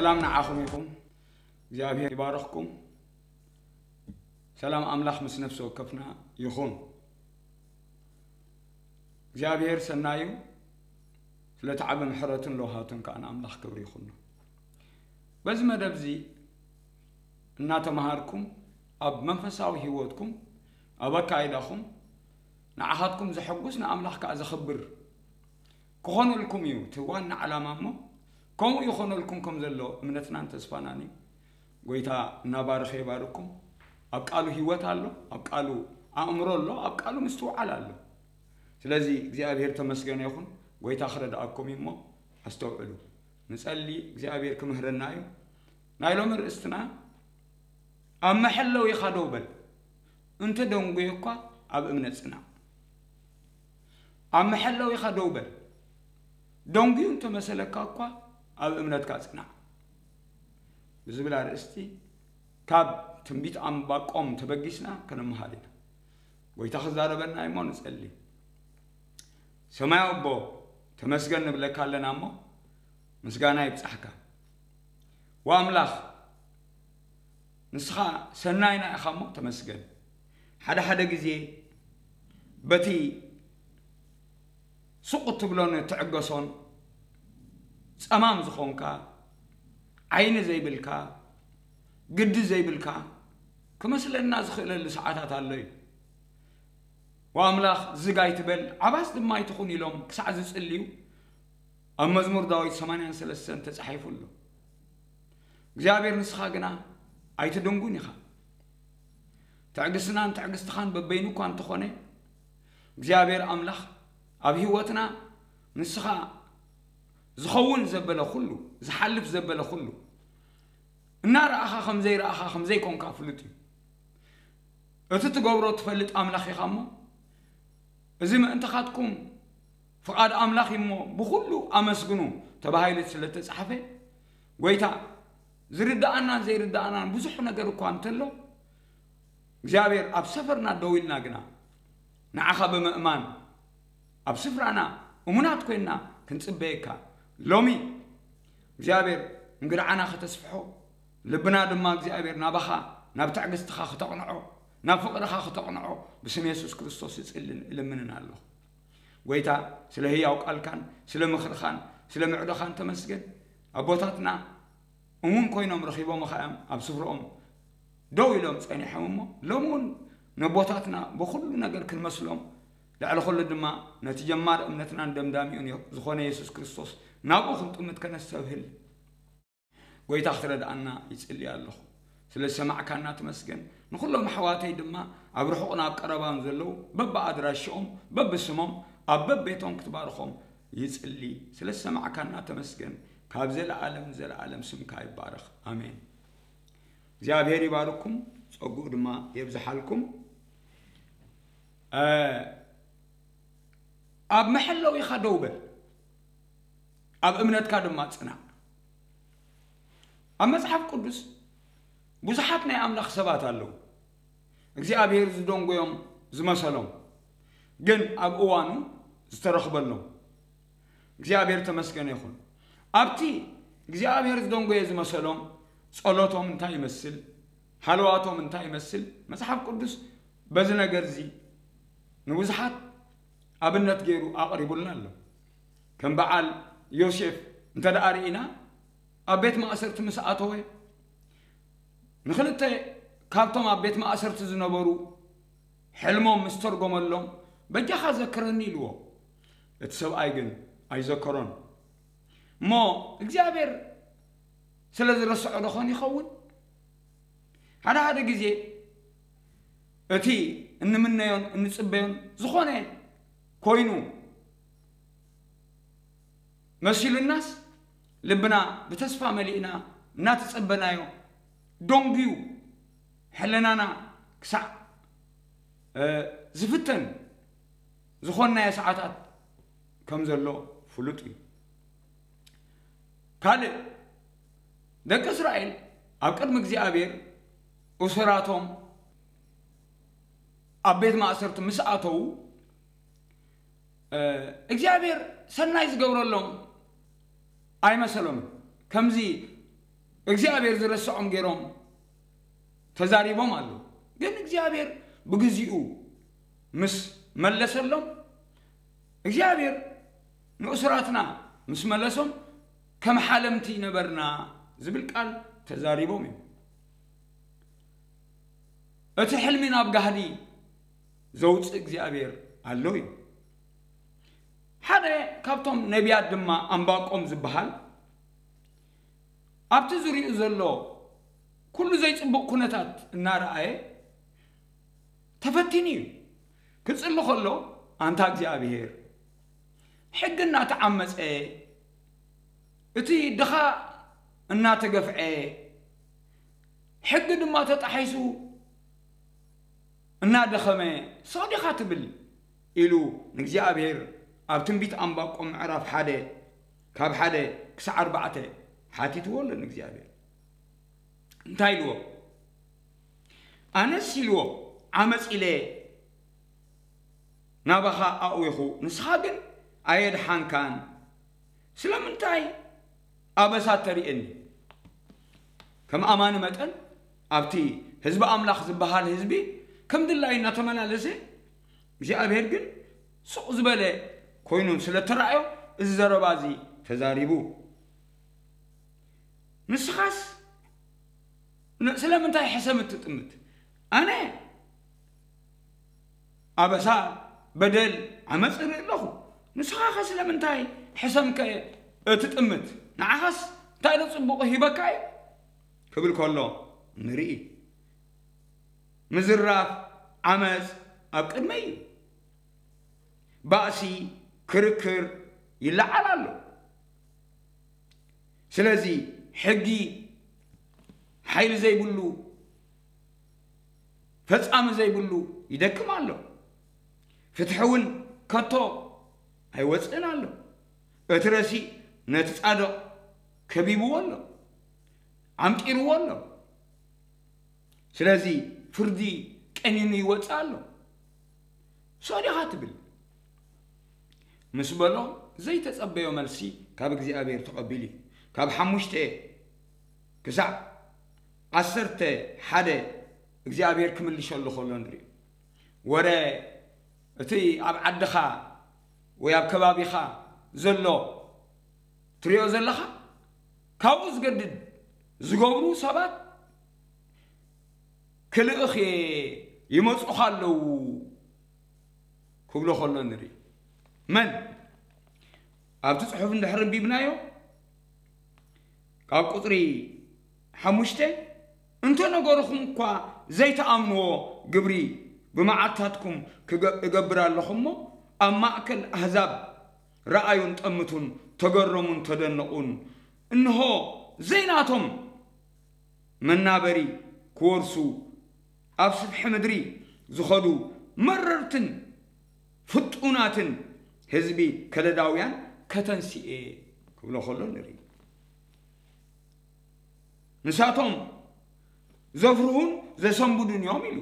ሰላም ንዓኹም ይኹን። እግዚኣብሔር ይባርኽኩም። ሰላም ኣምላኽ ምስ ነፍሲ ወከፍና ይኹን። እግዚኣብሔር ሰናዩ፣ ስለቲ ዓቢ ምሕረቱን ለውሃቱን ከኣ ንኣምላኽ ክብሪ ይኹኖ። በዚ መደብ እዚ እናተመሃርኩም ኣብ መንፈሳዊ ህይወትኩም፣ ኣብ ኣካይዳኹም ንዓኻትኩም ዘሐጉስ ንኣምላኽ ከኣ ዘኽብር ክኾነልኩም እዩ እቲ ዋና ዓላማ። እሞ ከምኡ ይኾነልኩም ከም ዘሎ እምነትናን ተስፋናን እዩ። ጎይታ እናባረኸ ይባርኩም። ኣብ ቃሉ ህይወት ኣሎ፣ ኣብ ቃሉ ኣእምሮ ኣሎ፣ ኣብ ቃሉ ምስትውዓል ኣሎ። ስለዚ እግዚኣብሔር ተመስገነ ይኹን። ጎይታ ክረድኣኩም እዩ። እሞ ኣስተውዕሉ፣ ንጸሊ፣ እግዚኣብሔር ክምህረና እዩ። ናይ ሎሚ ርእስትና ኣብ መሐለዊኻ ደው በል፣ እንተ ደንጉየ እኳ ኣብ እምነት ጽናዕ። ኣብ መሐለዊኻ ደው በል፣ ደንጉዩ እንተ መሰለካ እኳ ኣብ እምነትካ ጽናዕ ብዝብል ኣርእስቲ ካብ ትንቢት ኣንባቆም ተበጊስና ከነመሃር ኢና። ጎይታ ክዛረበና እሞ ንጸሊ። ሰማያዊ ኣቦ፣ ተመስገን ንብለካ ኣለና እሞ ምስጋና ይብጻሕካ። ወኣምላኽ፣ ንስኻ ሰናይና ኢኻ እሞ ተመስገን። ሓደ ሓደ ግዜ በቲ ስቕ እትብሎን እትዕገሶን ጸማም ዝኾንካ፣ ዓይኒ ዘይብልካ፣ ግዲ ዘይብልካ ክመስለና ዝኽእለሉ ሰዓታት ኣሎ እዩ። ወኣምላኽ፣ ዝግ ኣይትበል፣ ዓባስ ድማ ኣይትኹን ኢሎም ክሳዕ ዝጽልዩ ኣብ መዝሙር ዳዊት ሰማንያን ሰለስተን ተጻሒፉ ኣሎ። እግዚኣብሔር ንስኻ ግና ኣይትደንጉን ኢኻ። ትዕግስትናን ትዕግስትኻን በበይኑ እኳ እንተኾነ፣ እግዚኣብሔር ኣምላኽ ኣብ ህይወትና ንስኻ ዝኸውን ዘበለ ኩሉ፣ ዝሓልፍ ዘበለ ኩሉ እናረኣኻ ከም ዘይረኣኻ ከም ዘይኮንካ ፍሉጥ እዩ። እቲ ትገብሮ ትፈልጥ ኣምላኽ ኢኻ እሞ፣ እዚ ምእንትኻትኩም ፍቓድ ኣምላኽ እዩ እሞ ብኹሉ ኣመስግኑ ተባሂሉ ስለ እተጻሕፈ፣ ጎይታ፣ ዝርድኣናን ዘይርድኣናን ብዙሕ ነገር እኳ እንተሎ፣ እግዚኣብሔር ኣብ ሰፈርና ደው ኢልና ግና ንዓኻ ብምእማን ኣብ ስፍራና እሙናት ኮይንና ክንጽበየካ ሎሚ እግዚኣብሔር እንግድዓና ከተስፍሖ፣ ልብና ድማ እግዚኣብሔር ናባኻ፣ ናብ ትዕግስትኻ ክተቕንዖ፣ ናብ ፍቕርኻ ክተቕንዖ ብስም የሱስ ክርስቶስ እጽልን እልምንን ኣለኹ። ጎይታ፣ ስለ ህያው ቃልካን ስለ ምኽርኻን ስለ ምዕዶኻን ተመስገን። ኣቦታትና እሙን ኮይኖም ረኺቦምኻ እዮም ኣብ ስፍርኦም ደው ኢሎም ጸኒሖም እሞ፣ ሎሚ እውን ነቦታትና ብኹሉ ነገር ክንመስሎም፣ ልዕሊ ኩሉ ድማ ነቲ ጀማር እምነትናን ደምዳሚኡን ዮ-፣ ዝኾነ የሱስ ክርስቶስ ናብኡ ክንጥምት ከነስተብህል ጎይታ ክትረድኣና ይጽሊ ኣለኹ። ስለ ዝሰማዕካና ተመስገን። ንኹሎም ኣሕዋተይ ድማ ኣብ ርሑቕን ኣብ ቀረባን ዘለዉ በብኣድራሽኦም በብስሞም ኣብ በቤቶም ክትባርኾም ይጽሊ። ስለ ዝሰማዕካና ተመስገን። ካብ ዘለኣለም ንዘለኣለም ስምካ ይባረኽ። ኣሜን። እግዚኣብሔር ይባርኩም፣ ጸጉኡ ድማ የብዝሓልኩም። እ፣ ኣብ መሐለዊኻ ደው በል፣ ኣብ እምነትካ ድማ ጽናዕ። ኣብ መጽሓፍ ቅዱስ ብዙሓት ናይ ኣምላኽ ሰባት ኣለዉ፣ እግዚኣብሔር ዝደንጎዮም ዝመሰሎም፣ ግን ኣብ እዋኑ ዝተረኽበሎም። እግዚኣብሔር ተመስገነ ይኹን። ኣብቲ እግዚኣብሔር ዝደንጎየ ዝመሰሎም ጸሎቶም እንታይ ይመስል፣ ሃለዋቶም እንታይ ይመስል፣ መጽሓፍ ቅዱስ በዚ ነገር እዚ ንብዙሓት ኣብነት ገይሩ ኣቕሪቡልና ኣሎ። ከም በዓል ዮሴፍ እንተ ደኣ ርኢና፣ ኣብ ቤት ማእሰርቲ ምስ ኣተወ፣ ንኽልተ ካብቶም ኣብ ቤት ማእሰርቲ ዝነበሩ ሕልሞም ምስ ተርጎመሎም፣ "በጃኻ ዘክረኒ" ኢልዎ። እቲ ሰብኣይ ግን ኣይዘከሮን። እሞ እግዚኣብሔር ስለ ዝረስዖ ዶ ኾን ይኸውን? ሓደ ሓደ ግዜ እቲ እንምነዮን እንጽበዮን ዝኾነ ኮይኑ መሲሉናስ፣ ልብና ብተስፋ መሊእና እናተጸበናዮ፣ ደንጉዩ ሕልናና ክሳዕ፣ እ፣ ዝፍተን ዝኾንናዮ ሰዓታት ከም ዘሎ ፍሉጥ እዩ። ካልእ፣ ደቂ እስራኤል ኣብ ቅድሚ እግዚኣብሔር እሱራቶም ኣብ ቤት ማእሰርቲ ምስ ኣተዉ፣ እ፣ እግዚኣብሔር ሰናይ ዝገብረሎም ኣይመሰሎምን። ከምዚ እግዚኣብሔር ዝረስዖም ገይሮም ተዛሪቦም ኣለዉ። ግን እግዚኣብሔር ብግዚኡ ምስ መለሰሎም፣ እግዚኣብሔር ንእሱራትና ምስ መለሶም፣ ከም ሓለምቲ ነበርና ዝብል ቃል ተዛሪቦም እዮም። እቲ ሕልሚ ናብ ጋህዲ ዘውፅእ እግዚኣብሔር ኣሎ እዩ። ሓደ ካብቶም ነቢያት ድማ ኣንባቆም ዝበሃል፣ ኣብቲ ዙሪኡ ዘሎ ኩሉ ዘይጽቡቕ ኩነታት እናረኣየ ተፈቲኑ እዩ። ክጽሊ ከሎ፣ ኣንታ እግዚኣብሔር፣ ሕጊ እናተዓመጸ፣ እቲ ድኻ እናተገፍዐ፣ ሕጊ ድማ ተጣሒሱ እናደኸመ፣ ሰው ዲኻ ትብል ኢሉ ንእግዚኣብሔር ኣብ ትንቢት ኣንባቆም ምዕራፍ ሓደ ካብ ሓደ ክሳዕ ኣርባዕተ ሓቲትዎ ኣሎ። ንእግዚኣብሔር እንታይ ኢልዎ? ኣነስ ኢልዎ፣ ዓመፅ ኢለ ናባኻ ኣእዌኹ፣ ንስኻ ግን ኣየድሓንካን። ስለምንታይ ኣበሳ ተርእየኒ? ከም ኣማኒ መጠን ኣብቲ ህዝቢ ኣምላኽ ዝበሃል ህዝቢ ከም ድላዩ እናተመላለሰ፣ እግዚኣብሔር ግን ስቕ ዝበለ ኮይኑ ስለ ተራእዮ፣ እዚ ዘረባ እዚ ተዛሪቡ። ንስኻስ ን-፣ ስለምንታይ ሕሰም እትጥምት? ኣነ ኣበሳ፣ በደል፣ ዓመፅ እርኢ ኣለኹ። ንስኻኸ ስለምንታይ ሕሰምከ እትጥምት? ንዓኻስ እንታይ ዶ ጽቡቕ ሂበካ እዩ? ክብል ከሎ ንርኢ። ምዝራፍ፣ ዓመፅ ኣብ ቅድመይ እዩ። ባእሲ፣ ክርክር ይለዓል ኣሎ። ስለዚ ሕጊ ሓይሊ ዘይብሉ፣ ፈጻሚ ዘይብሉ ይደክም ኣሎ። ፍትሒ እውን ከቶ ኣይወጽእን ኣሎ። እቲ ረሲእ ነቲ ጻድቕ ከቢብዎ ኣሎ፣ ዓምጢርዎ ኣሎ። ስለዚ ፍርዲ ቀኒኑ ይወጽእ ኣሎ። ሰው ዲኻ ትብል? ምስ በሎ ዘይተጸበዮ መልሲ ካብ እግዚኣብሔር ተቐቢሉ እዩ። ካብ ሓሙሽተ ክሳዕ ዓሰርተ ሓደ እግዚኣብሔር ክምልሸሉ ከሎ ንርኢ። ወረ እቲ ኣብ ዓድኻ ወይ ኣብ ከባቢኻ ዘሎ ትሪኦ ዘለኻ ካብኡ ዝገድድ ዝገብሩ ሰባት ክልእኽ ይመጹኻ ኣለዉ ክብሎ ከሎ ንርኢ። መን ኣብቲ ጽሑፍ እንድሕር ኣንቢብናዮ ካብ ቁጽሪ ሓሙሽተ፣ እንተ ነገርኹም እኳ ዘይተኣምንዎ ግብሪ ብመዓልታትኩም ክገ-፣ እገብር ኣለኹ እሞ፣ ኣብ ማእከል ኣህዛብ ረኣዩን ጠምቱን፣ ተገረሙን ተደነቑን። እንሆ ዘይናቶም መናበሪ ክወርሱ ኣብ ስፍሒ ምድሪ ዝኸዱ መረርትን ፍጡናትን ህዝቢ ከለዳውያን ከተንስኤ ክብሎ ከሎ ንርኢ። ንሳቶም ዘፍርሁን ዘሰንብዱን እዮም ኢሉ።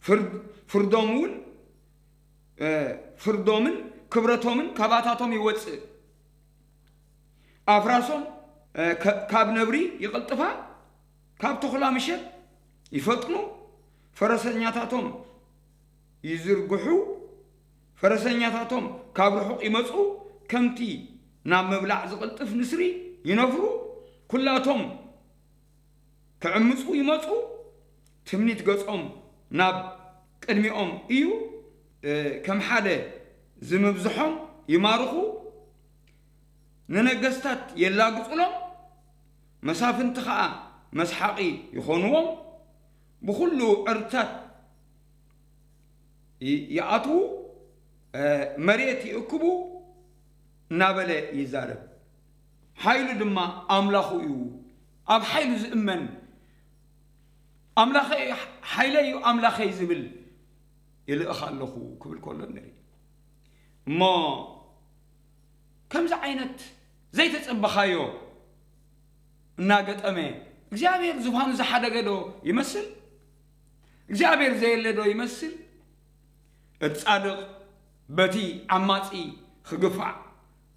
ፍርድ-፣ ፍርዶም እውን፣ እ፣ ፍርዶምን ክብረቶምን ካባታቶም ይወጽእ። ኣፍራሶም፣ እ፣ ከ-፣ ካብ ነብሪ ይቕልጥፋ፣ ካብ ተኹላ ምሸት ይፈጥኑ። ፈረሰኛታቶም ይዝርግሑ፣ ፈረሰኛታቶም ካብ ርሑቕ ይመጹ፣ ከምቲ ናብ ምብላዕ ዝቕልጥፍ ንስሪ ይነፍሩ። ኩላቶም ክዕምጹ ይመጹ፣ ትምኒት ገጾም ናብ ቅድሚኦም እዩ። እ፣ ከም ሓደ ዝምብዝሖም ይማርኹ፣ ንነገስታት የላግጹሎም፣ መሳፍንቲ ኸኣ መስሓቒ ይኾንዎም። ብኹሉ ዕርታት ይ-፣ ይኣትዉ፣ እ፣ መሬት ይእክቡ እናበለ ይዛረብ። ሓይሉ ድማ ኣምላኹ እዩ። ኣብ ሓይሉ ዝእመን፣ ኣምላኸይ ሓይለይ እዩ ኣምላኸይ ዝብል ይልእኽ ኣለኹ ክብል ከሎ ንርኢ። እሞ ከምዚ ዓይነት ዘይተጸበኻዮ እናገጠመ እግዚኣብሔር ዙፋኑ ዝሓደገ ዶ ይመስል? እግዚኣብሔር ዘየለ ዶ ይመስል? እቲ ጻድቕ በቲ ዓማጺ ክግፋዕ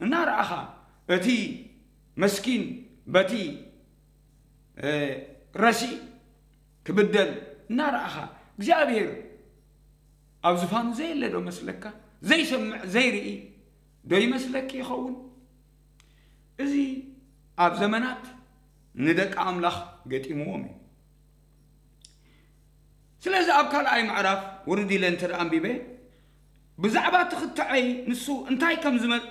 እናረኣኻ፣ እቲ መስኪን በቲ ረሲእ ክብደል እናረኣኻ እግዚኣብሔር ኣብ ዝፋኑ ዘየለ ዶ መስለካ? ዘይሰምዕ ዘይርኢ ዶ ይመስለኪ ይኸውን? እዚ ኣብ ዘመናት ንደቂ ኣምላኽ ገጢምዎም እዩ። ስለዚ ኣብ ካልኣይ ምዕራፍ ውርድ ኢለ እንተ ደኣ ኣንቢበ ብዛዕባ ትኽትዐይ ንሱ እንታይ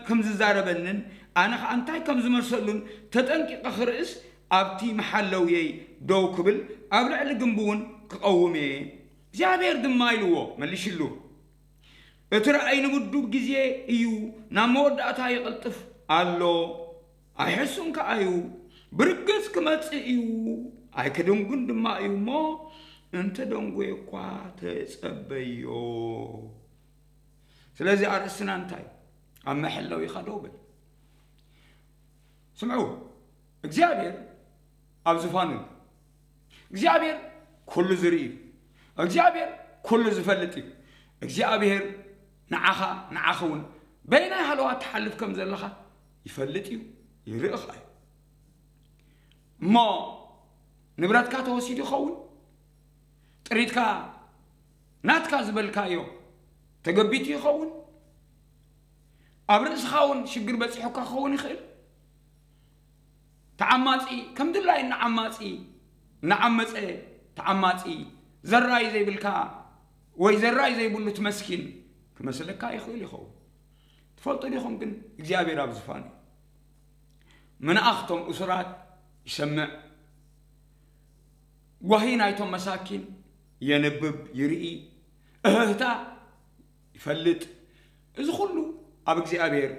ከም ዝዛረበንን ኣነ ኸዓ እንታይ ከም ዝመልሰሉን ተጠንቂቐ ክርእስ ኣብቲ መሓለውየይ ደው ክብል ኣብ ልዕሊ ግንቢ እውን ክቐውም እየ። እግዚኣብሔር ድማ ኢልዎ መሊሽሉ፣ እቲ ራእይ ንምዱብ ግዜ እዩ፣ ናብ መወዳእታ ይቕልጥፍ ኣሎ። ኣይሕሱን ከኣ እዩ፣ ብርግጽ ክመጽእ እዩ፣ ኣይክድንጉን ድማ እዩ እሞ እንተ ደንጎየ እኳ ተጸበዮ። ስለዚ ኣርእስትና እንታይ? ኣብ መሐለዊኻ ደው በል። ስምዑ፣ እግዚኣብሔር ኣብ ዝፋኑ እዩ። እግዚኣብሔር ኩሉ ዝርኢ እዩ። እግዚኣብሔር ኩሉ ዝፈልጥ እዩ። እግዚኣብሔር ንዓኻ ንዓኺ እውን በይናይ ሃለዋት ትሓልፍ ከም ዘለኻ ይፈልጥ እዩ፣ ይርኢ ኸኣ እዩ። እሞ ንብረትካ ተወሲዱ ይኸውን? ጥሪትካ ናትካ ዝበልካዮ ተገቢቱ ይኸውን? ኣብ ርእስኻ እውን ሽግር በጺሑካ ክኸውን ይኽእል። ተዓማጺ ከም ድላይ እናዓማጺ እናዓመጸ ተዓማጺ ዘራይ ዘይብልካ ወይ ዘራይ ዘይብሉ እቲ መስኪን ክመስለካ ይኽእል ይኸውን። ትፈልጡ ዲኹም ግን እግዚኣብሔር ኣብ ዝፋኑ እዩ። ምንኣኽቶም እሱራት ይሰምዕ፣ ጓሂ ናይቶም መሳኪን የንብብ ይርኢ፣ እህህታ ይፈልጥ። እዚ ኩሉ ኣብ እግዚኣብሔር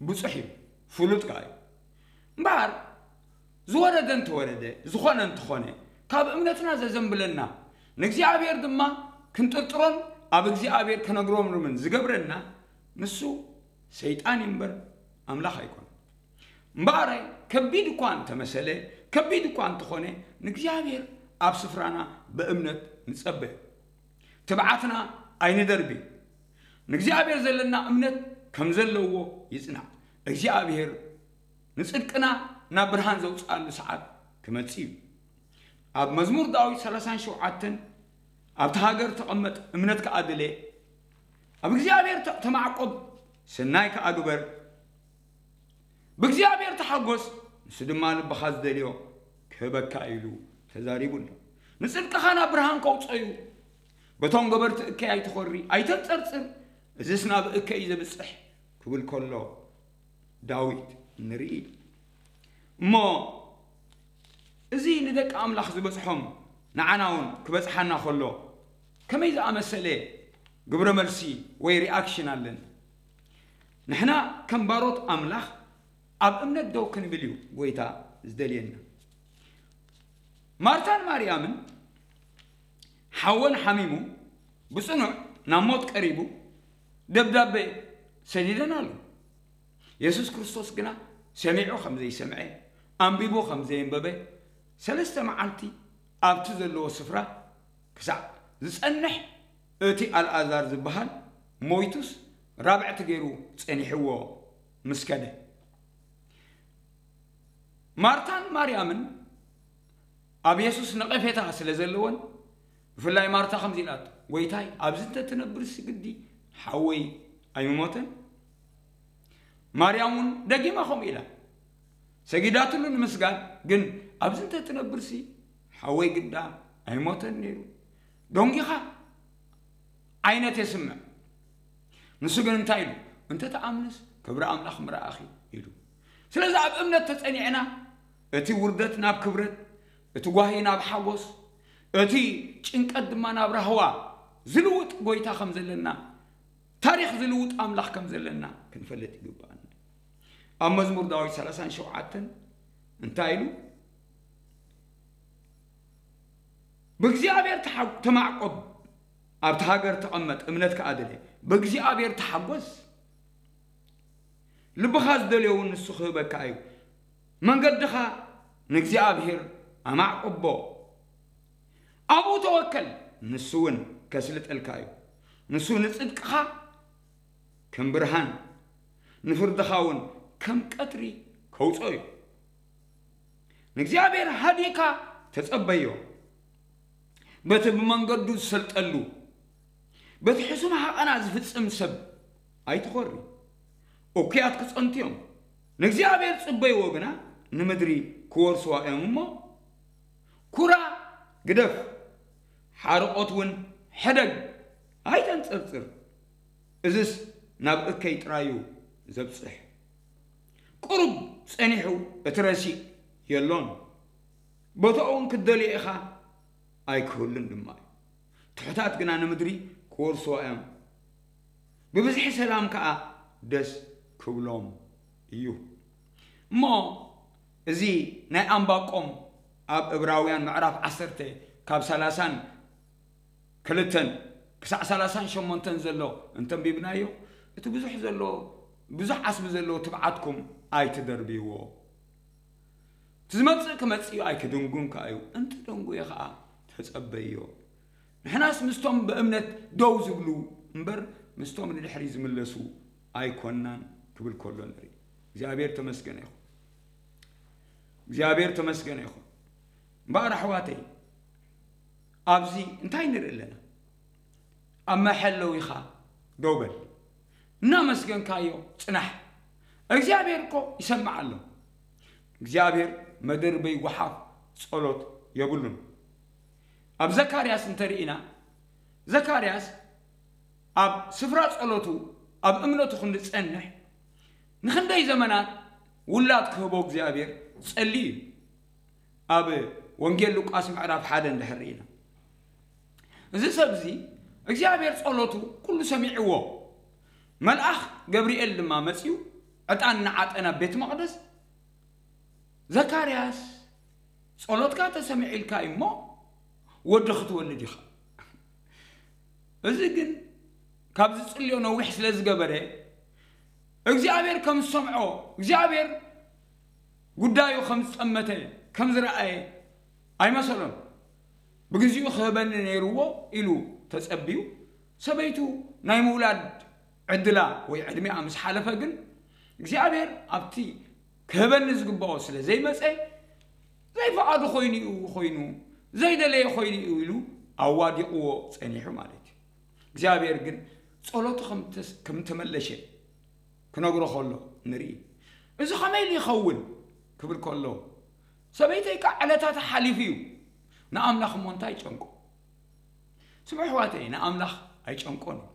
ብዙሕ እዩ፣ ፍሉጥ ከኣ እዩ። እምበኣር ዝወረደ እንተወረደ፣ ዝኾነ እንተኾነ፣ ካብ እምነትና ዘዘንብለና፣ ንእግዚኣብሔር ድማ ክንጥርጥሮን ኣብ እግዚኣብሔር ከነግሮምርምን ዝገብረና ንሱ ሰይጣን እዩ እምበር ኣምላኽ ኣይኮነን። እምበኣር ከቢድ እኳ እንተመሰለ፣ ከቢድ እኳ እንተኾነ፣ ንእግዚኣብሔር ኣብ ስፍራና ብእምነት ንጸበዮ። ትብዓትና ኣይንደርቢ። ንእግዚኣብሔር ዘለና እምነት ከም ዘለዎ ይጽናዕ። እግዚኣብሔር ንጽድቅና ናብ ብርሃን ዘውጽኣሉ ሰዓት ክመጽእ እዩ። ኣብ መዝሙር ዳዊት ሰላሳን ሸውዓተን ኣብቲ ሃገር ተቐመጥ፣ እምነት ከኣ ድለ፣ ኣብ እግዚኣብሔር ተ-፣ ተማዕቆብ፣ ሰናይ ከኣ ግበር፣ ብእግዚኣብሔር ተሓጎስ፣ ንሱ ድማ ልብኻ ዝደልዮ ክህበካ ኢሉ ተዛሪቡ ኣሎ። ንጽድቅኻ ናብ ብርሃን ከውጽኦ እዩ። በቶም ገበርቲ እከይ ኣይትኾሪ፣ ኣይተንጸርጽር፣ እዝስ ናብ እከይ እዩ ዘብጽሕ ክብል ከሎ ዳዊት ንርኢ። እሞ እዚ ንደቂ ኣምላኽ ዝበጽሖም ንዓና እውን ክበጽሓና ከሎ ከመይ ዝኣመሰለ ግብረ መልሲ ወይ ሪኣክሽን ኣለና? ንሕና ከም ባሮት ኣምላኽ ኣብ እምነት ደው ክንብል እዩ ጎይታ ዝደልየና። ማርታን ማርያምን ሓወን ሓሚሙ ብጽኑዕ ናብ ሞት ቀሪቡ ደብዳቤ ሰዲደን ኣሎ። የሱስ ክርስቶስ ግና ሰሚዑ ከም ዘይሰምዐ፣ ኣንቢቡ ከም ዘየንበበ፣ ሰለስተ መዓልቲ ኣብቲ ዘለዎ ስፍራ ክሳዕ ዝጸንሕ፣ እቲ ኣልኣዛር ዝበሃል ሞይቱስ ራብዕቲ ገይሩ ጸኒሕዎ ምስ ከደ። ማርታን ማርያምን ኣብ የሱስ ነቐፌታ ስለ ዘለወን፣ ብፍላይ ማርታ ከምዚ ኢላቶ፣ "ጎይታይ፣ ኣብዚ እንተትነብርሲ ግዲ ሓወይ ኣይምሞተን?" ማርያም እውን ደጊማ ከምኡ ኢላ፣ ሰጊዳትሉ ንምስጋድ፣ ግን "ኣብዚ እንተትነብርሲ ሓወይ ግዳ ኣይሞተን ነይሩ። ደንጊኻ ዓይነት የስምዕ። ንሱ ግን እንታይ ኢሉ? እንተ ተኣምንስ ክብሪ ኣምላኽ ምረኣኺ" ኢሉ። ስለዚ ኣብ እምነት ተጸኒዕና፣ እቲ ውርደት ናብ ክብረት፣ እቲ ጓሂ ናብ ሓጎስ፣ እቲ ጭንቀት ድማ ናብ ራህዋ ዝልውጥ ጎይታ ከም ዘለና፣ ታሪኽ ዝልውጥ ኣምላኽ ከም ዘለና ክንፈልጥ ይግባኣና። ኣብ መዝሙር ዳዊት ሰላሳን ሸውዓተን እንታይ ኢሉ? "ብእግዚኣብሔር ተሓ-፣ ተማዕቆብ፣ ኣብቲ ሃገር ተቐመጥ፣ እምነት ከኣ ድለ። ብእግዚኣብሔር ተሓጎስ፣ ልብኻ ዝደልዮ እውን ንሱ ክህበካ እዩ። መንገድኻ ንእግዚኣብሔር ኣማዕቆቦ፣ ኣብኡ ተወከል፣ ንሱ እውን ከስልጠልካ እዩ። ንሱ ንጽድቅኻ ከም ብርሃን፣ ንፍርድኻ እውን ከም ቀትሪ ከውጽኦ እዩ። ንእግዚኣብሔር ሃዲእካ ተጸበዮ። በቲ ብመንገዱ ዝሰልጠሉ፣ በቲ ሕሱም ሓቐና ዝፍጽም ሰብ ኣይትኾሪ። እኩያት ክጸንቱ እዮም። ንእግዚኣብሔር ጽበይዎ ግና፣ ንምድሪ ክወርስዋ እዮም እሞ፣ ኩራ ግደፍ፣ ሓርቖት እውን ሕደግ፣ ኣይተንጽርጽር። እዝስ ናብ እከይ ጥራዩ ዘብጽሕ። ቁሩብ ጸኒሑ እቲ ረሲእ የሎን። ቦታኡ እውን ክትደልዮ ኢኻ ኣይክህሉን ድማ እዩ። ትሑታት ግና ንምድሪ ክወርስዋ እዮም። ብብዝሒ ሰላም ከኣ ደስ ክብሎም እዩ። እሞ እዚ ናይ ኣንባቆም ኣብ ዕብራውያን ምዕራፍ ዓሰርተ ካብ ሰላሳን ክልተን ክሳዕ ሰላሳን ሸሞንተን ዘሎ እንተንቢብናዮ፣ እቲ ብዙሕ ዘሎ፣ ብዙሕ ዓስቢ ዘለዎ ትብዓትኩም ኣይትደርብይዎ። እቲ ዝመጽእ ክመጽእ እዩ፣ ኣይክድንጉን ከኣ እዩ። እንትደንጉየ ከኣ ተጸበዮ። ንሕናስ ምስቶም ብእምነት ደው ዝብሉ እምበር፣ ምስቶም ንድሕሪ ዝምለሱ ኣይኮናን ክብል ከሎ ንርኢ። እግዚኣብሔር ተመስገነ ይኹን። እግዚኣብሔር ተመስገነ ይኹን። እምበኣር ኣሕዋተይ፣ ኣብዚ እንታይ ንርኢ ኣለና? ኣብ መሐለዊኻ ደው በል። እናመስገንካዮ ጽናሕ። እግዚኣብሔር እኮ ይሰምዕ ኣሎ። እግዚኣብሔር መደርበይ ጓሓፍ ጸሎት የብሉን። ኣብ ዘካርያስ እንተርኢና፣ ዘካርያስ ኣብ ስፍራ ጸሎቱ፣ ኣብ እምነቱ ክንድጸንሕ፣ ንኽንደይ ዘመናት ውላድ ክህቦ እግዚኣብሔር ጸልዩ እዩ። ኣብ ወንጌል ሉቃስ ምዕራፍ ሓደ እንድሕር ርኢና፣ እዚ ሰብ እዚ እግዚኣብሔር ጸሎቱ ኩሉ ሰሚዕዎ። መልኣኽ ገብርኤል ድማ መጺኡ ዕጣን እናዓጠ ናብ ቤት መቕደስ፣ "ዘካርያስ፣ ጸሎትካ ተሰሚዑ ኢልካ እዩ እሞ ወዲ ክትወልድ ኢኻ።" እዚ ግን ካብ ዝጽልዮ ነዊሕ ስለ ዝገበረ፣ እግዚኣብሔር ከም ዝሰምዖ፣ እግዚኣብሔር ጉዳዩ ከም ዝጠመተ፣ ከም ዝረኣየ ኣይመሰሎን። "ብግዚኡ ክህበኒ ነይርዎ" ኢሉ ተጸብዩ፣ ሰበይቱ ናይ ምውላድ ዕድላ ወይ ዕድሚኣ ምስ ሓለፈ ግን፣ እግዚኣብሔር ኣብቲ ክህበኒ ዝግብኦ ስለ ዘይመጸ፣ "ዘይፈቓዱ ኮይኑ እዩ ኮይኑ፣ ዘይደለየ ኮይኑ እዩ" ኢሉ ኣዋዲቕዎ ጸኒሑ ማለት እዩ። እግዚኣብሔር ግን ጸሎቱ ከም ተስ-፣ ከም ተመለሸ ክነግሮ ከሎ ንርኢ። "እዚ ኸመይ ኢሉ ይኸውን?" ክብል ከሎ፣ "ሰበይተይ ከኣ ዕለታታ ሓሊፉ እዩ፣ ንኣምላኽ እሞ እንታይ ይጨንቆ?" ስምዑ ኣሕዋተይ፣ ንኣምላኽ ኣይጨንቆን እዩ።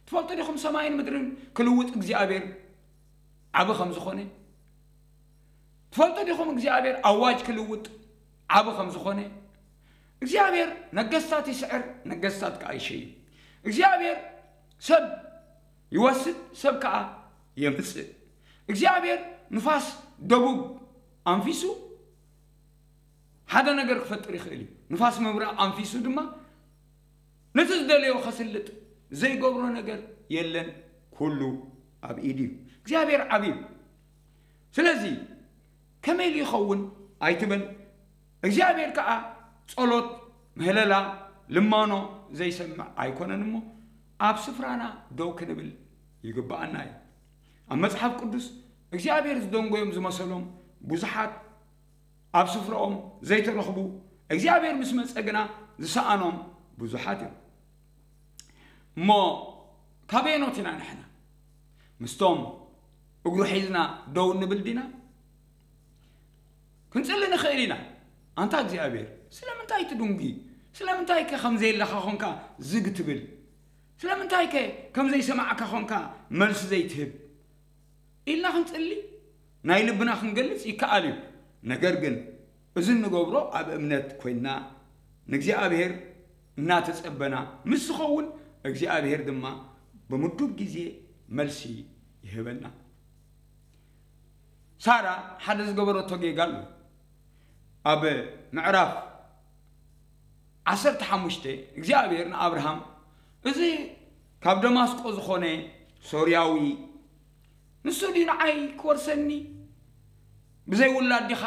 ትፈልጡ ዲኹም ሰማይን ምድርን ክልውጥ እግዚኣብሔር ዓቢ ከም ዝኾነ? ትፈልጡ ዲኹም እግዚኣብሔር ኣዋጅ ክልውጥ ዓቢ ከም ዝኾነ? እግዚኣብሔር ነገስታት ይስዕር፣ ነገስታት ከኣ ይሸይም። እግዚኣብሔር ሰብ ይወስድ፣ ሰብ ከኣ የምጽእ። እግዚኣብሔር ንፋስ ደቡብ ኣንፊሱ ሓደ ነገር ክፈጥር ይኽእል እዩ። ንፋስ ምብራቕ ኣንፊሱ ድማ ነቲ ዝደለዮ ከስልጥ ዘይገብሮ ነገር የለን። ኩሉ ኣብ ኢዱ እዩ። እግዚኣብሔር ዓቢ እዩ። ስለዚ ከመይ ኢሉ ይኸውን ኣይትበል። እግዚኣብሔር ከኣ ጸሎት፣ ምህለላ፣ ልማኖ ዘይሰምዕ ኣይኮነን እሞ፣ ኣብ ስፍራና ደው ክንብል ይግብኣና እዩ። ኣብ መጽሓፍ ቅዱስ እግዚኣብሔር ዝደንጎዮም ዝመሰሎም ብዙሓት፣ ኣብ ስፍራኦም ዘይተረኽቡ፣ እግዚኣብሔር ምስ መጸ ግና ዝሰኣኖም ብዙሓት እዮም። እሞ ካበየኖት ኢና ንሕና? ምስቶም እግሩ ሒዝና ደው እንብል ዲና? ክንጽሊ ንኽእል ኢና። "ኣንታ እግዚኣብሔር፣ ስለምንታይ ትድንጉ? ስለምንታይ ከ ከም ዘየለኻ ኾንካ ዝግ ትብል? ስለምንታይ ከ ከም ዘይሰማዕካ ኾንካ መልሲ ዘይትህብ?" ኢልና ክንጽሊ፣ ናይ ልብና ክንገልጽ ይከኣል እዩ። ነገር ግን እዚ እንገብሮ ኣብ እምነት ኮይንና ንእግዚኣብሔር እናተጸበና ምስ ዝኸውን፣ እግዚኣብሔር ድማ ብምዱብ ግዜ መልሲ ይህበና። ሳራ ሓደ ዝገበረቶ ጌጋ ኣሎ። ኣብ ምዕራፍ ዓሰርተ ሓሙሽተ እግዚኣብሔር ንኣብርሃም፣ "እዚ ካብ ደማስቆ ዝኾነ ሶርያዊ ንሱ ድዩ ንዓይ ክወርሰኒ? ብዘይ ውላድ ዲኻ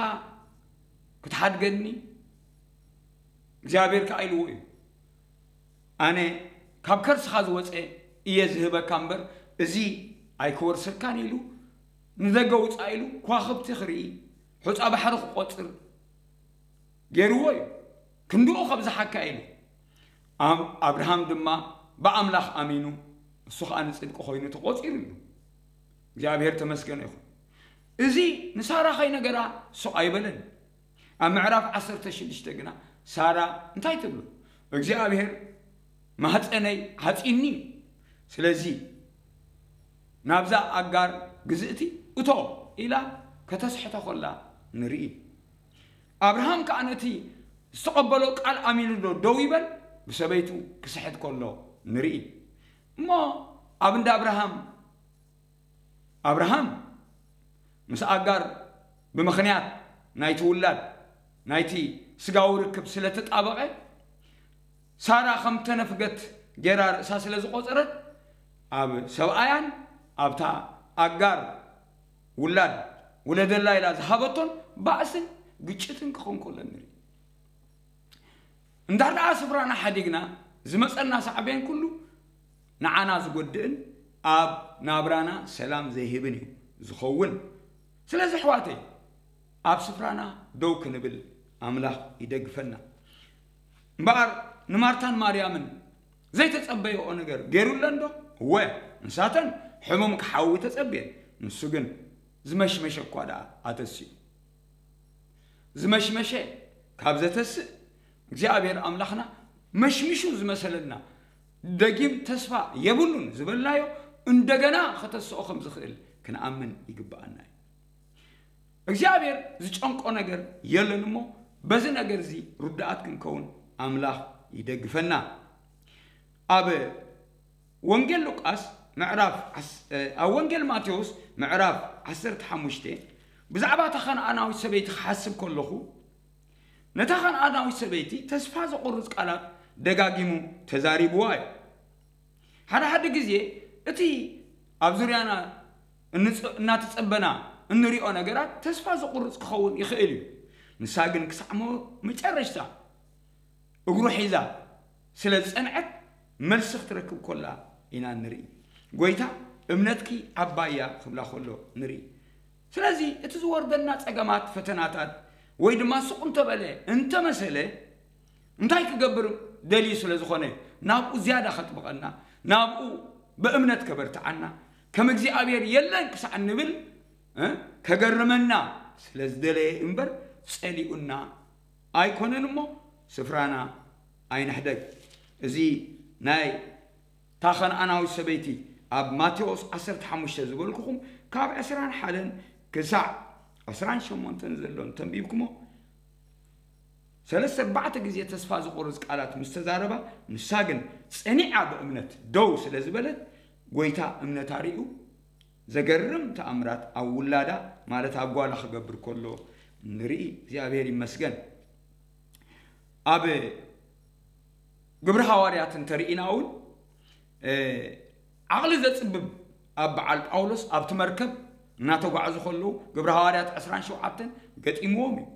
ክትሓድገኒ?" እግዚኣብሔር ከኣ ኢልዎ እዩ፣ "ኣነ ካብ ከርስኻ ዝወፀ እየ ዝህበካ እምበር፣ እዚ ኣይክወርሰካን" ኢሉ ንደገ ውፃእ ኢሉ፣ ከዋኽብቲ ክርኢ፣ ሑፃ ባሕሪ ክቆፅር፣ ገይርዎ እዩ። ክንድኡ ከብዝሓካ ኢሉ። ኣም-፣ ኣብርሃም ድማ ብኣምላኽ ኣሚኑ፣ እሱ ኸኣ ንጽድቂ ኾይኑ ተቖጺሩሉ። እግዚኣብሔር ተመስገነ ይኹን። እዚ ንሳራ ኸይነገራ ስቕ ኣይበለን። ኣብ ምዕራፍ ዓሰርተ ሽዱሽተ ግና ሳራ እንታይ ትብሎ? እግዚኣብሔር ማህፀነይ ዓፂኒ፣ ስለዚ ናብዛ ኣጋር ግዝእቲ እቶ ኢላ ከተስሕቶ ኸላ ንርኢ። ኣብርሃም ከኣ ነቲ ዝተቐበሎ ቃል ኣሚኑ ዶ ደው ይበል? ብሰበይቱ ክስሕት ከሎ ንርኢ። እሞ ኣብ እንዳ ኣብርሃም፣ ኣብርሃም ምስ ኣጋር ብምኽንያት ናይቲ ውላድ፣ ናይቲ ስጋዊ ርክብ ስለ ተጣበቐ፣ ሳራ ከም ተነፍገት ገይራ ርእሳ ስለ ዝቖጸረት፣ ኣብ ሰብኣያን ኣብታ ኣጋር ውላድ ውለደላ ኢላ ዝሃበቶን ባእስን ግጭትን ክኸውን ከሎ ንርኢ። እንድሕር ደኣ ስፍራና ሓዲግና ዝመጸና ሳዕቤን ኩሉ ንዓና ዝጎድእን ኣብ ናብራና ሰላም ዘይህብን እዩ ዝኸውን። ስለዚ ኣሕዋተይ፣ ኣብ ስፍራና ደው ክንብል ኣምላኽ ይደግፈና። እምበኣር ንማርታን ማርያምን ዘይተጸበይኦ ነገር ገይሩለን ዶ? እወ፣ ንሳተን ሕሙም ክሓዊ ተጸብየን። ንሱ ግን ዝመሽመሸ እኳ ደኣ ኣተስኡ። ዝመሽመሸ ካብ ዘተስእ፣ እግዚኣብሔር ኣምላኽና መሽሚሹ ዝመሰለና፣ ደጊም ተስፋ የብሉን ዝበልናዮ እንደገና ከተስኦ ከም ዝኽእል ክንኣምን ይግብኣና እዩ። እግዚኣብሔር ዝጨንቆ ነገር የለን እሞ፣ በዚ ነገር እዚ ርዱኣት ክንከውን ኣምላኽ ይደግፈና። ኣብ ወንጌል ሉቃስ ምዕራፍ ዓስ-፣ እ፣ ኣብ ወንጌል ማቴዎስ ምዕራፍ ዓሰርተ ሓሙሽተ ብዛዕባ እታ ኸነኣናዊት ሰበይቲ ክሓስብ ከለኹ፣ ነታ ኸነኣናዊት ሰበይቲ ተስፋ ዘቑርጽ ቃላት ደጋጊሙ ተዛሪብዋ እዩ። ሓደ ሓደ ግዜ እቲ ኣብ ዙርያና እንጽ-፣ እናተጸበና እንሪኦ ነገራት ተስፋ ዘቑርጽ ክኸውን ይኽእል እዩ። ንሳ ግን ክሳዕ ሞ-፣ መጨረሽታ እግሩ ሒዛ ስለ ዝጸንዐት መልሲ ክትረክብ ከላ ኢና ንርኢ። ጎይታ፣ እምነትኪ ዓባይ እያ ክብላ ከሎ ንርኢ። ስለዚ እቲ ዝወርደና ጸገማት፣ ፈተናታት ወይ ድማ ስቕ እንተበለ፣ እንተመሰለ፣ እንታይ ክገብር ደልዩ ስለ ዝኾነ፣ ናብኡ ዝያዳ ከጥብቐና፣ ናብኡ ብእምነት ከበርትዓና፣ ከም እግዚኣብሔር የለን ክሳዕ እንብል፣ እ፣ ከገርመና ስለ ዝደለየ እምበር ጸሊኡና ኣይኮነን እሞ፣ ስፍራና ኣይንሕደግ። እዚ ናይ እታ ኸነኣናዊት ሰበይቲ ኣብ ማቴዎስ ዓሰርተ ሓሙሽተ ዝበልኩኹም፣ ካብ ዕስራን ሓደን ክሳዕ ዕስራን ሸሞንተን ዘሎ እንተንቢብኩሞ፣ ሰለስተ ኣርባዕተ ግዜ ተስፋ ዝቑርጽ ቃላት ምስ ተዛረባ፣ ንሳ ግን ጸኒዓ ብእምነት ደው ስለ ዝበለት፣ ጐይታ እምነታ ርእዩ ዘገርም ተኣምራት ኣብ ውላዳ፣ ማለት ኣብ ጓላ ክገብር ከሎ ንርኢ። እግዚኣብሔር ይመስገን። ኣብ ግብሪ ሃዋርያት እንተርኢና እውን፣ እ፣ ዓቕሊ ዘጽብብ ኣብ በዓል ጳውሎስ ኣብቲ መርከብ እናተጓዕዙ ከለዉ፣ ግብሪ ሃዋርያት ዕስራን ሸውዓተን ገጢምዎም እዩ።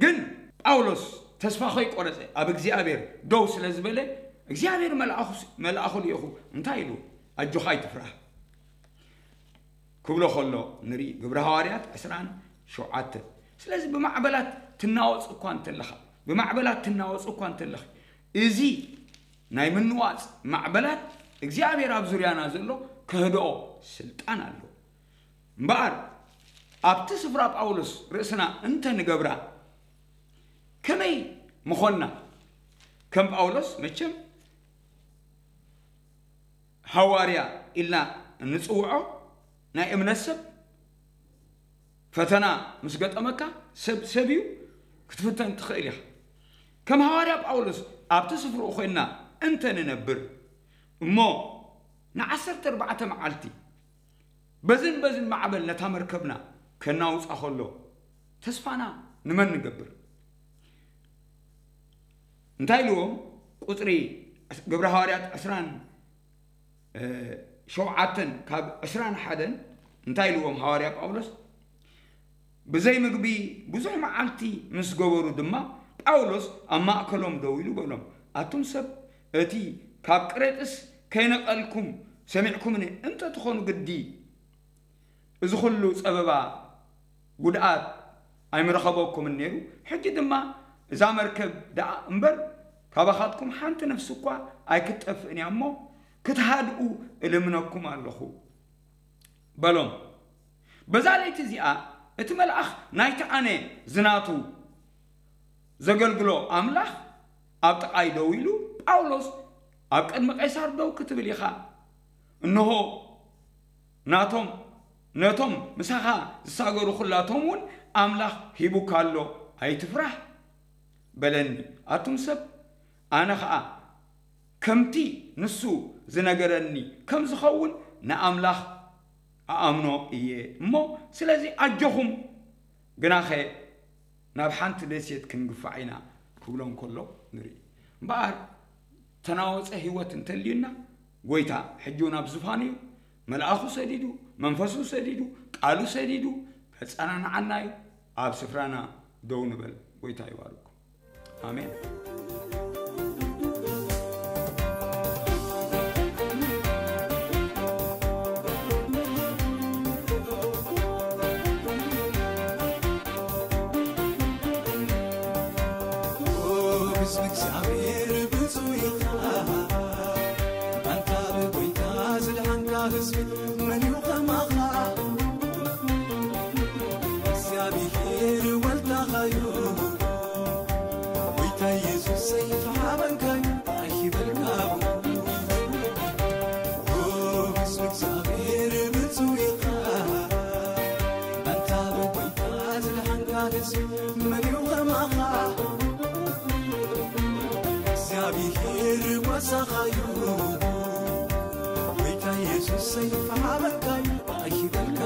ግን ጳውሎስ ተስፋ ከይቆረጸ ኣብ እግዚኣብሔር ደው ስለ ዝበለ፣ እግዚኣብሔር መልኣኹ፣ መልኣኹ ልኢኹ እንታይ ኢሉ? "ኣጆኻ ኣይትፍራህ" ክብሎ ከሎ ንርኢ። ግብሪ ሃዋርያት ዕስራን ሸውዓተን። ስለዚ ብማዕበላት ትናወጽ እኳ እንተለኻ፣ ብማዕበላት ትናወጽ እኳ እንተለኺ፣ እዚ ናይ ምንዋጽ ማዕበላት እግዚኣብሔር ኣብ ዙርያና ዘሎ ከህድኦ ስልጣን ኣለዎ። እምበኣር ኣብቲ ስፍራ ጳውሎስ ርእስና እንተ ንገብራ ከመይ ምኾንና? ከም ጳውሎስ መቸም ሃዋርያ ኢልና እንጽውዖ ናይ እምነት ሰብ፣ ፈተና ምስ ገጠመካ ሰብ፣ ሰብ እዩ፣ ክትፍተን ትኽእል ኢኻ። ከም ሃዋርያ ጳውሎስ ኣብቲ ስፍርኡ ኮይንና እንተ ንነብር እሞ ንዓሰርተ ኣርባዕተ መዓልቲ በዝን በዝን ማዕበል ነታ መርከብና ከናውጻ ከሎ ተስፋና ንመን ንገብር? እንታይ ኢልዎም? ቁጽሪ ግብረ ሃዋርያት ዕስራን ሸውዓተን ካብ ዕስራን ሓደን እንታይ ኢልዎም ሃዋርያ ጳውሎስ? ብዘይ ምግቢ ብዙሕ መዓልቲ ምስ ገበሩ ድማ፣ ጳውሎስ ኣብ ማእከሎም ደው ኢሉ በሎም፣ "ኣቱም ሰብ፣ እቲ ካብ ቅሬጥስ ከይነቐልኩም ሰሚዕኩምኒ እንተ ትኾኑ ግዲ፣ እዚ ኹሉ ጸበባ፣ ጉድኣት፣ ኣይምረኸበኩምን ነይሩ። ሕጂ ድማ እዛ መርከብ ደኣ እምበር ካባኻትኩም ሓንቲ ነፍሲ እኳ ኣይክትጠፍእን እያ እሞ ክትሃድኡ እልምነኩም ኣለኹ በሎም። በዛ ለይቲ እዚኣ እቲ መልኣኽ ናይቲ ኣነ ዝናቱ ዘገልግሎ ኣምላኽ ኣብ ጥቓይ ደው ኢሉ፣ "ጳውሎስ፣ ኣብ ቅድሚ ቄሳር ደው ክትብል ኢኻ። እንሆ ናቶም ነቶም ምሳኻ ዝሳገሩ ኩላቶም እውን ኣምላኽ ሂቡካ ኣሎ፣ ኣይትፍራህ" በለኒ። ኣቱም ሰብ፣ ኣነ ኸኣ ከምቲ ንሱ ዝነገረኒ ከም ዝኸውን ንኣምላኽ ኣኣምኖ እየ እሞ፣ ስለዚ ኣጆኹም፣ ግናኸ ናብ ሓንቲ ደሴት ክንግፋዕ ኢና ክብሎም ከሎ ንርኢ። እምበኣር ተናወጸ ህይወት እንተልዩና፣ ጎይታ ሕጂ እውን ኣብ ዝፋኑ እዩ። መልኣኹ ሰዲዱ፣ መንፈሱ ሰዲዱ፣ ቃሉ ሰዲዱ ከጸናንዓና እዩ። ኣብ ስፍራና ደው ንበል። ጎይታ ይባርኩም። ኣሜን። ህዝቢ እግዚኣብሔር ብፁዕ ኢኻ። ኣንታ ብጎይታ ዝድሓንካ ህዝቢ መን እዩ ከማኻ? እግዚኣብሔር ወልዳኻዩ፣ ጎይታ ኢየሱሰይ ተሓበንካዩ፣ ኣይበልካ። ኦ፣ ህዝቢ እግዚኣብሔር ብፁዕ ኢኻ። ኣንታ ብጎይታ ዝድሓንካ ህዝቢ መን እዩ ከማኻ? እግዚኣብሔር ጓሳኻዩ፣ ጎይታ ኢየሱሰይ ተሓበንካዩ፣ ኣይበልካ።